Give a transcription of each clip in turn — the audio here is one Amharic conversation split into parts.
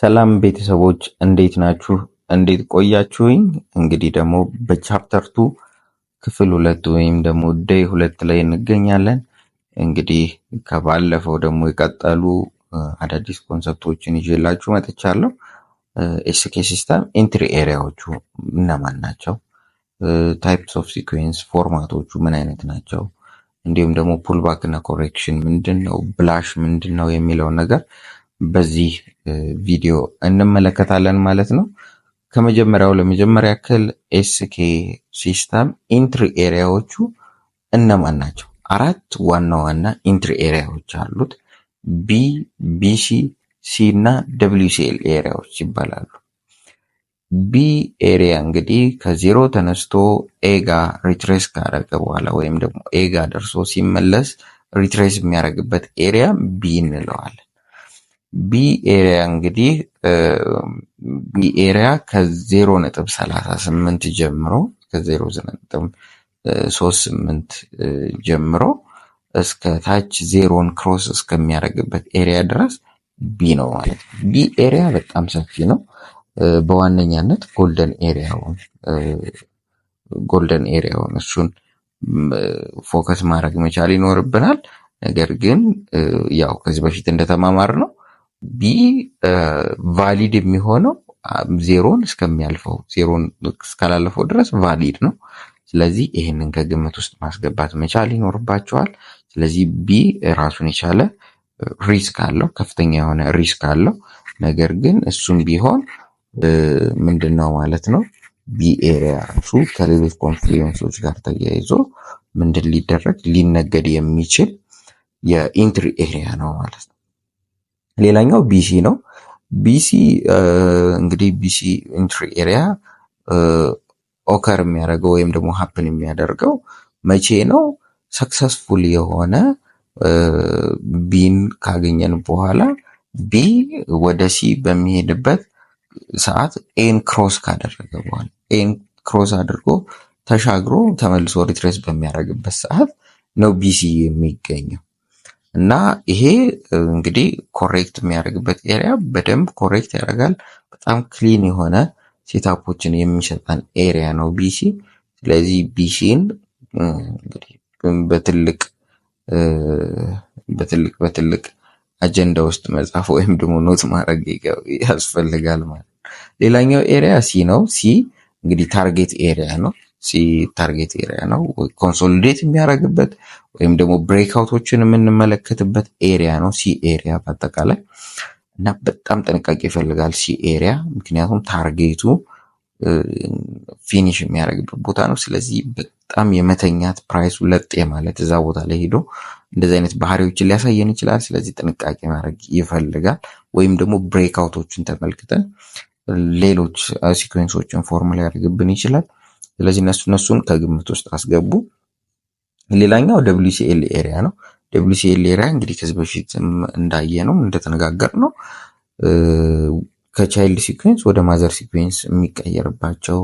ሰላም ቤተሰቦች፣ እንዴት ናችሁ? እንዴት ቆያችሁኝ? እንግዲህ ደግሞ በ chapter 2 ክፍል 2 ወይም ደግሞ day 2 ላይ እንገኛለን። እንግዲህ ከባለፈው ደግሞ የቀጠሉ አዳዲስ concept ኦችን ይዤላችሁ መጥቻለሁ። SK system entry area ዎቹ እነማን ናቸው? Types of sequence format ኦቹ ምን አይነት ናቸው? እንዲሁም ደግሞ pullback እና correction ምንድን ነው? Blush ምንድን ነው የሚለውን ነገር በዚህ ቪዲዮ እንመለከታለን ማለት ነው። ከመጀመሪያው ለመጀመሪያ ያክል SK system entry area ዎቹ እነማን ናቸው? አራት ዋና ዋና entry area ዎች አሉት። B፣ BC፣ C እና WCL area ዎች ይባላሉ። B area እንግዲህ ከዜሮ ተነስቶ A ጋ retrace ካደረገ በኋላ ወይም ደግሞ A ጋ ደርሶ ሲመለስ retrace የሚያደርግበት area B እንለዋለን። B area እንግዲህ B area ከ0.38 ጀምሮ፣ ከ0.38 ጀምሮ እስከ ታች ዜሮን cross እስከሚያደርግበት area ድረስ B ነው ማለት ነው። B area በጣም ሰፊ ነው። በዋነኛነት golden area ውን እሱን focus ማድረግ መቻል ይኖርብናል። ነገር ግን ያው ከዚህ በፊት እንደተማማርነው B valid የሚሆነው ዜሮን እስከሚያልፈው፣ ዜሮን እስካላለፈው ድረስ valid ነው። ስለዚህ ይህንን ከግምት ውስጥ ማስገባት መቻል ይኖርባችኋል። ስለዚህ B ራሱን የቻለ risk አለው፣ ከፍተኛ የሆነ risk አለው። ነገር ግን እሱም ቢሆን ምንድን ነው ማለት ነው፣ B area ራሱ ከሌሎች confluence ኦች ጋር ተያይዞ ምንድን ሊደረግ ሊነገድ የሚችል የ entry area ነው ማለት ነው። ሌላኛው BC ነው። BC እንግዲህ BC entry area occur የሚያደርገው ወይም ደግሞ happen የሚያደርገው መቼ ነው? Successful የሆነ B ን ካገኘን በኋላ B ወደ C በሚሄድበት ሰዓት A ን cross ካደረገ በኋላ፣ A ን cross አድርጎ ተሻግሮ ተመልሶ retrace በሚያደርግበት ሰዓት ነው BC የሚገኘው። እና ይሄ እንግዲህ correct የሚያደርግበት area በደንብ correct ያደርጋል። በጣም clean የሆነ setup ኦችን የሚሰጠን area ነው BC። ስለዚህ BC ን እንግዲህ በትልቅ አጀንዳ ውስጥ መጻፍ ወይም ደግሞ note ማድረግ ያስፈልጋል ማለት ነው። ሌላኛው area C ነው። C እንግዲህ target area ነው። C target area ነው። Consolidate የሚያደርግበት ወይም ደግሞ breakout ኦችን የምንመለከትበት area ነው C area በአጠቃላይ። እና በጣም ጥንቃቄ ይፈልጋል C area፣ ምክንያቱም target ኡ finish የሚያደርግበት ቦታ ነው። ስለዚህ በጣም የመተኛት፣ price ኡ ለጥ ማለት፣ እዛ ቦታ ላይ ሄዶ እንደዚህ አይነት ባህሪዎችን ሊያሳየን ይችላል። ስለዚህ ጥንቃቄ ማድረግ ይፈልጋል። ወይም ደግሞ breakout ኦችን ተመልክተን ሌሎች sequence ኦችን form ሊያደርግብን ይችላል። ስለዚህ እነሱን ከግምት ውስጥ አስገቡ። ሌላኛው WCL area ነው። WCL area እንግዲህ ከዚህ በፊት እንዳየነው፣ እንደተነጋገርነው ከ child sequence ወደ mother sequence የሚቀየርባቸው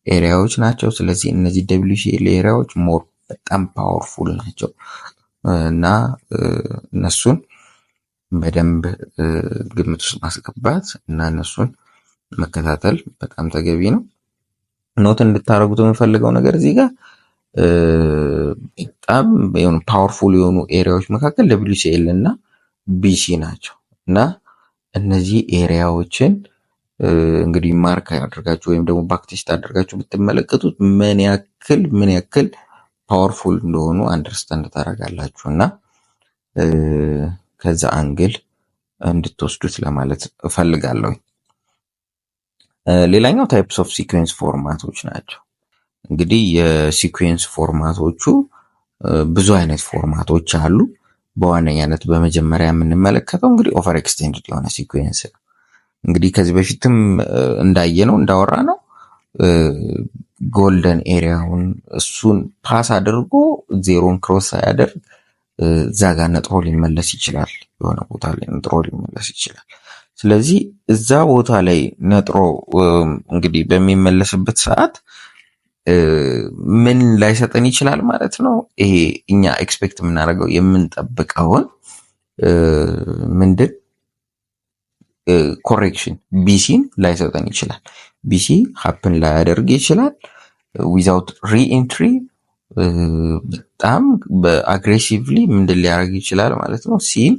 area ዎች ናቸው። ስለዚህ እነዚህ WCL area ዎች more በጣም powerful ናቸው እና እነሱን በደንብ ግምት ውስጥ ማስገባት እና እነሱን መከታተል በጣም ተገቢ ነው። Note እንድታደርጉት የምፈልገው ነገር እዚህ ጋር በጣም የሆኑ powerful የሆኑ area ዎች መካከል WCL እና BC ናቸው። እና እነዚህ area ዎችን እንግዲህ mark አድርጋችሁ ወይም ደግሞ backtest አድርጋችሁ ብትመለከቱት ምን ያክል powerful እንደሆኑ understand ታደርጋላችሁ እና ከዛ angle እንድትወስዱት ለማለት እፈልጋለሁ። ሌላኛው types of sequence format ኦች ናቸው። እንግዲህ የ sequence format ኦቹ ብዙ አይነት format ኦች አሉ። በዋነኛነት በመጀመሪያ የምንመለከተው እንግዲህ over extended የሆነ sequence ነው። እንግዲህ ከዚህ በፊትም እንዳየነው፣ እንዳወራነው golden area ውን እሱን pass አድርጎ ዜሮን cross ሳያደርግ እዛ ጋር ነጥሮ ሊመለስ ይችላል። የሆነ ቦታ ላይ ነጥሮ ሊመለስ ይችላል። ስለዚህ እዛ ቦታ ላይ ነጥሮ እንግዲህ በሚመለስበት ሰዓት ምን ላይሰጠን ይችላል ማለት ነው። ይሄ እኛ expect የምናደርገው፣ የምንጠብቀውን ምንድን Correction BC ን ላይሰጠን ይችላል። BC happen ላያደርግ ይችላል። Without re-entry በጣም በ aggressively ምንድን ሊያደርግ ይችላል ማለት ነው፣ C ን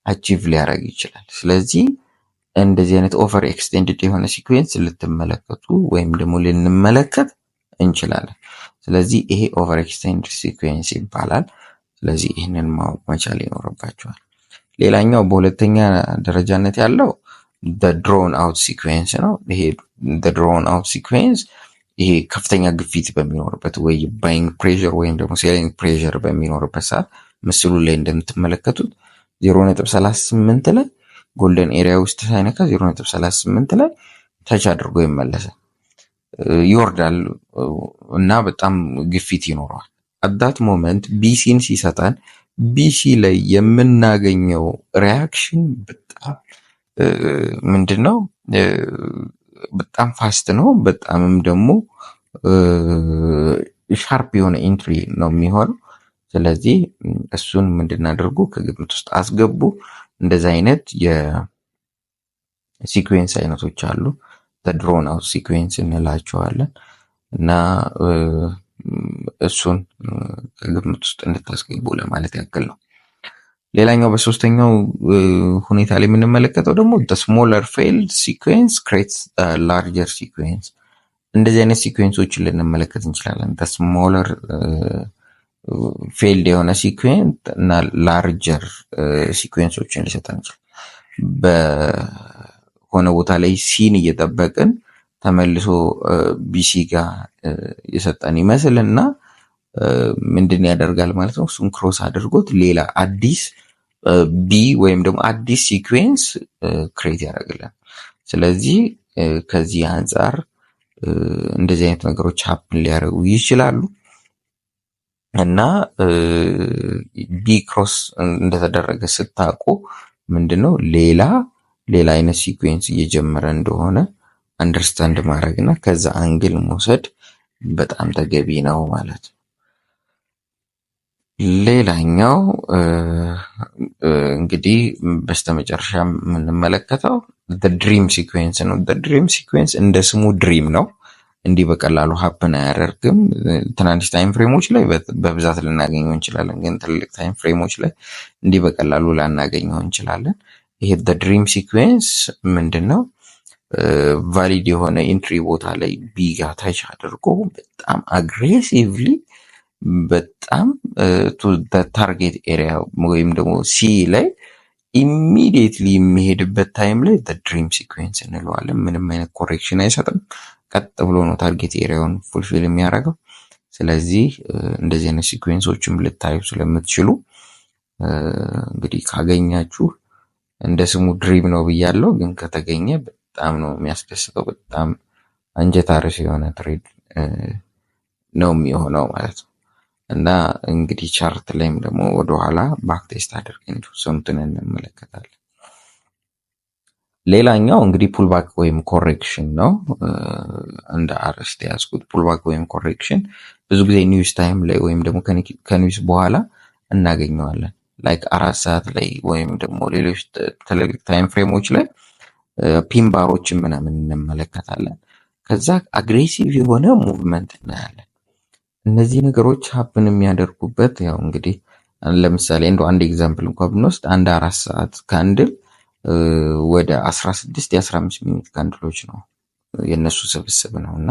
achieve ሊያደርግ ይችላል። ስለዚህ እንደዚህ አይነት over extended የሆነ sequence ልትመለከቱ ወይም ደግሞ ልንመለከት እንችላለን። ስለዚህ ይሄ over extended sequence ይባላል። ስለዚህ ይህንን ማወቅ መቻል ይኖርባችኋል። ሌላኛው በሁለተኛ ደረጃነት ያለው drawn out sequence ነው። ይሄ drawn out sequence ይሄ ከፍተኛ ግፊት በሚኖርበት ወይ buying pressure ወይም ደግሞ selling pressure በሚኖርበት ሰዓት ምስሉ ላይ እንደምትመለከቱት 0.38 ላይ golden area ውስጥ ሳይነካ 0.38 ላይ touch አድርጎ ይመለሳል፣ ይወርዳል እና በጣም ግፊት ይኖረዋል። At that moment BC ን ሲሰጠን BC ላይ የምናገኘው reaction በጣም ምንድን ነው፣ በጣም fast ነው። በጣምም ደግሞ sharp የሆነ entry ነው የሚሆነው። ስለዚህ እሱን ምንድናደርጉ ከግምት ውስጥ አስገቡ። እንደዚህ አይነት የ sequence አይነቶች አሉ። Drawn out sequence እንላቸዋለን እና እሱን ከግምት ውስጥ እንድታስገቡ ለማለት ያክል ነው። ሌላኛው በሶስተኛው ሁኔታ ላይ የምንመለከተው ደግሞ smaller failed sequence creates larger sequence። እንደዚህ አይነት sequence ኦችን ልንመለከት እንችላለን። Smaller failed የሆነ sequence እና larger sequence ኦችን ሊሰጠን ይችላል። በሆነ ቦታ ላይ C ን እየጠበቅን ተመልሶ BC ጋር የሰጠን ይመስል እና ምንድን ያደርጋል ማለት ነው? እሱን cross አድርጎት ሌላ አዲስ B ወይም ደግሞ አዲስ sequence create ያደርግልን። ስለዚህ ከዚህ አንጻር እንደዚህ አይነት ነገሮች happen ሊያደርጉ ይችላሉ እና B cross እንደተደረገ ስታውቁ ምንድነው ሌላ ሌላ አይነት sequence እየጀመረ እንደሆነ understand ማድረግ እና ከዛ angle መውሰድ በጣም ተገቢ ነው ማለት ነው። ሌላኛው እንግዲህ በስተመጨረሻ የምንመለከተው dream sequence ነው። Dream sequence እንደ ስሙ dream ነው። እንዲህ በቀላሉ happen አያደርግም። ትናንሽ time frame ኦች ላይ በብዛት ልናገኘው እንችላለን፣ ግን ትልልቅ time frame ኦች ላይ እንዲህ በቀላሉ ላናገኘው እንችላለን። ይሄ dream sequence ምንድን ነው? Valid የሆነ entry ቦታ ላይ B ጋ touch አድርጎ በጣም aggressively በጣም target area ወይም ደግሞ C ላይ immediately የሚሄድበት time ላይ dream sequence እንለዋለን። ምንም አይነት correction አይሰጥም። ቀጥ ብሎ ነው target area ውን fulfill የሚያደርገው። ስለዚህ እንደዚህ አይነት sequence ኦችም ልታዩ ስለምትችሉ እንግዲህ ካገኛችሁ እንደ ስሙ dream ነው ብያለው፣ ግን ከተገኘ በጣም ነው የሚያስደስተው። በጣም አንጀት አርስ የሆነ trade ነው የሚሆነው ማለት ነው። እና እንግዲህ chart ላይም ደግሞ ወደኋላ backtest አድርገን የተወሰኑትን እንመለከታለን። ሌላኛው እንግዲህ pullback ወይም correction ነው። እንደ አርዕስት የያዝኩት pullback ወይም correction ብዙ ጊዜ news time ላይ ወይም ደግሞ ከ news በኋላ እናገኘዋለን። Like 4 ሰዓት ላይ ወይም ደግሞ ሌሎች ትልልቅ time frame ኦች ላይ pin bar ኦችን ምናምን እንመለከታለን። ከዛ aggressive የሆነ movement እናያለን። እነዚህ ነገሮች happen የሚያደርጉበት ያው እንግዲህ ለምሳሌ እንደ አንድ example እንኳ ብንወስድ አንድ 4 ሰዓት candle ወደ 16 የ15 minute candle ኦች ነው የእነሱ ስብስብ ነው እና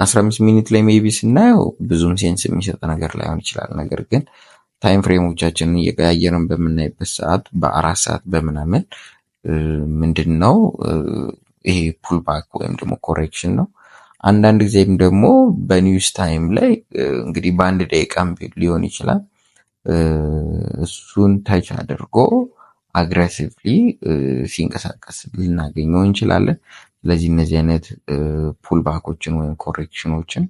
15 minute ላይ maybe ስናየው ብዙም sense የሚሰጥ ነገር ላይሆን ይችላል። ነገር ግን time frame ኦቻችንን እየቀያየርን በምናይበት ሰዓት በ4 ሰዓት በምናምን ምንድን ነው ይሄ pullback ወይም ደግሞ correction ነው። አንዳንድ ጊዜም ደግሞ በ news time ላይ እንግዲህ በአንድ ደቂቃም ሊሆን ይችላል፣ እሱን touch አድርጎ aggressively ሲንቀሳቀስ ልናገኘው እንችላለን። ስለዚህ እነዚህ አይነት pullback ኦችን ወይም correction ኦችን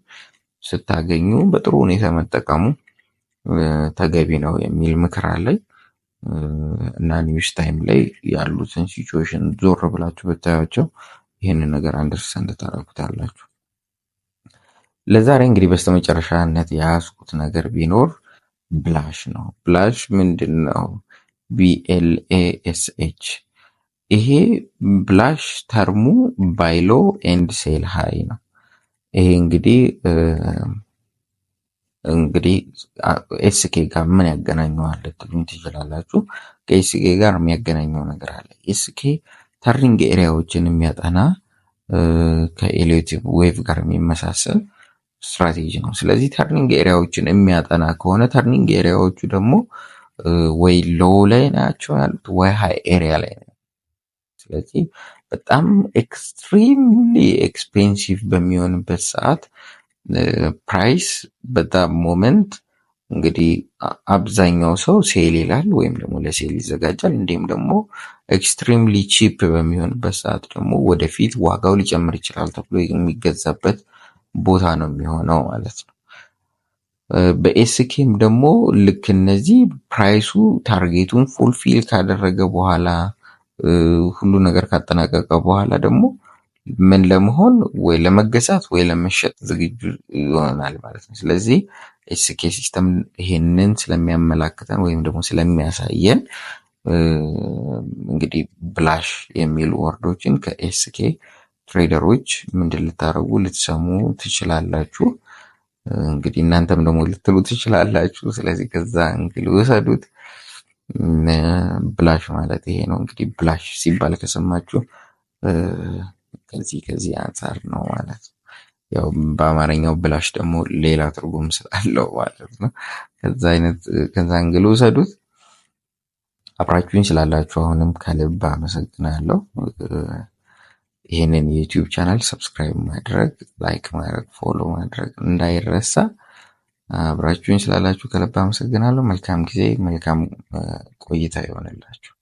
ስታገኙ በጥሩ ሁኔታ መጠቀሙ ተገቢ ነው የሚል ምክር አለኝ። እና news time ላይ ያሉትን situation ዞር ብላችሁ ብታያቸው ይህንን ነገር understand ታደርጉታላችሁ። ለዛሬ እንግዲህ በስተመጨረሻነት የያዝኩት ነገር ቢኖር BLASH ነው። BLASH ምንድን ነው? BLASH። ይሄ ብላሽ term ኡ buy low and sell high ነው። ይሄ እንግዲህ SK ጋር ምን ያገናኘዋል ልትሉኝ ትችላላችሁ። ከ SK ጋር የሚያገናኘው ነገር አለ። SK turning area ዎችን የሚያጠና ከ Elliott wave ጋር የሚመሳሰል ስትራቴጂ ነው። ስለዚህ turning area ዎችን የሚያጠና ከሆነ turning area ዎቹ ደግሞ ወይ low ላይ ናቸው ያሉት ወይ high area ላይ ነው። ስለዚህ በጣም extremely expensive በሚሆንበት ሰዓት price በጣም moment እንግዲህ አብዛኛው ሰው sell ይላል ወይም ደግሞ ለ sell ይዘጋጃል። እንዲሁም ደግሞ extremely cheap በሚሆንበት ሰዓት ደግሞ ወደፊት ዋጋው ሊጨምር ይችላል ተብሎ የሚገዛበት ቦታ ነው የሚሆነው ማለት ነው። በ SK ም ደግሞ ልክ እነዚህ price ኡ target ኡን fulfill ካደረገ በኋላ፣ ሁሉ ነገር ካጠናቀቀ በኋላ ደግሞ ምን ለመሆን፣ ወይ ለመገዛት ወይ ለመሸጥ ዝግጁ ይሆናል ማለት ነው። ስለዚህ SK system ይሄንን ስለሚያመላክተን ወይም ደግሞ ስለሚያሳየን እንግዲህ ብላሽ የሚሉ word ኦችን ከ SK trader ኦች ምንድን ልታደርጉ ልትሰሙ ትችላላችሁ። እንግዲህ እናንተም ደግሞ ልትሉ ትችላላችሁ። ስለዚህ ከዛ እንግዲህ ውሰዱት። ብላሽ ማለት ይሄ ነው። እንግዲህ ብላሽ ሲባል ከሰማችሁ ከዚህ አንጻር ነው ማለት ነው። ያው በአማርኛው ብላሽ ደግሞ ሌላ ትርጉም ስላለው ማለት ነው። ከዛ አይነት ከዛ angle ውሰዱት። አብራችሁኝ ስላላችሁ አሁንም ከልብ አመሰግናለሁ። ይህንን የ YouTube channel subscribe ማድረግ፣ like ማድረግ፣ follow ማድረግ እንዳይረሳ። አብራችሁኝ ስላላችሁ ከልብ አመሰግናለሁ። መልካም ጊዜ፣ መልካም ቆይታ ይሆንላችሁ።